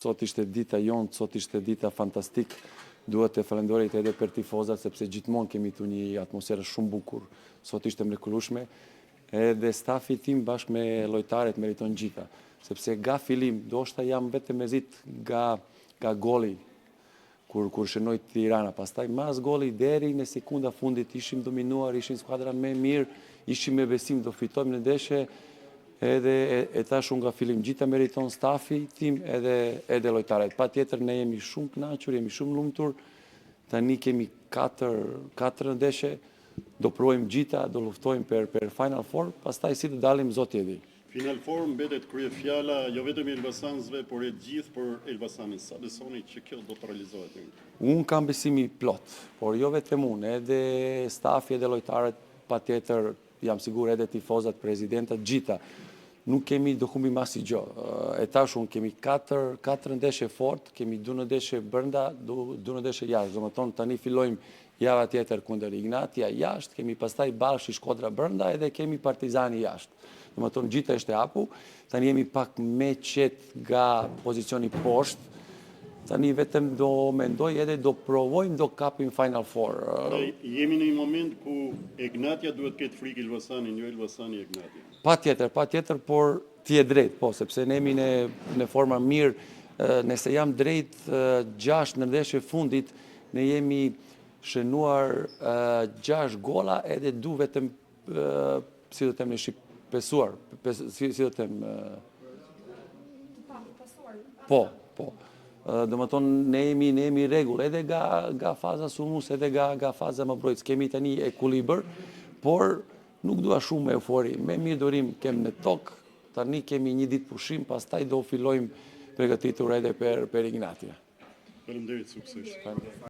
Sot ishte dita jonë, sot ishte dita fantastik. Duhet të falenderoj edhe për tifozat, sepse gjithmonë kemi tu një atmosferë shumë bukur. Sot ishte mrekullueshme. Edhe stafi tim bashkë me lojtarët meriton gjitha. Sepse nga fillim, ndoshta jam vetëm mezit nga, nga goli, kur shënoi Tirana. Pastaj mas goli deri në sekunda fundit ishim dominuar, ishim skuadra më mirë, ishim me besim do fitojmë në ndeshje. Edhe e tash unë nga fillim gjitha meriton stafi tim edhe lojtarët. Patjetër ne jemi shumë kënaqur, jemi shumë lumtur. Tani kemi 4 ndeshje, do provojmë gjitha, do luftojmë për Final Four, pastaj si të dalim Zoti e di. Final Four mbetet kryefjala jo vetëm e Elbasanësve, por e gjithë për Elbasanin. Sa besoni që kjo do të realizohet? Unë kam besimi plot, por jo vetëm unë, edhe stafi edhe lojtarët, patjetër jam sigur edhe tifozat, prezidentat, gjitha. Nuk kemi do humbim asnjë gjë. E tash unë kemi 4 ndeshje fort, kemi 2 ndeshje brenda, 2 ndeshje jashtë. Domethënë tani fillojmë java tjetër kundër Egnatia jashtë, kemi pastaj Ballshi Shkodra brenda edhe kemi Partizani jashtë. Domethënë gjitha është e hapu. Tani jemi pak me qetë nga pozicioni poshtë. Tani vetëm do mendoj edhe do provojmë do kapim Final Four. Pra, jemi në një moment ku Egnatia duhet ketë frikë Elbasanin, jo Elbasani Egnatia. Patjetër, patjetër, por ti je drejt, po, sepse ne jemi në forma mirë, nëse jam drejt, 6 në ndeshje fundit, ne jemi shënuar 6 gola edhe du vetëm, si do të them në shqip, pesuar, si do të them, Po, po. Do më thonë, ne jemi rregull, edhe nga faza sulmues, edhe nga faza më mbrojtës. Kemi tani ekuilibër, por nuk dua shumë eufori. Me mirë durim kem në tokë, tani kemi një ditë pushim, pastaj do fillojmë përgatitur edhe për Egnatia. Faleminderit, sukses.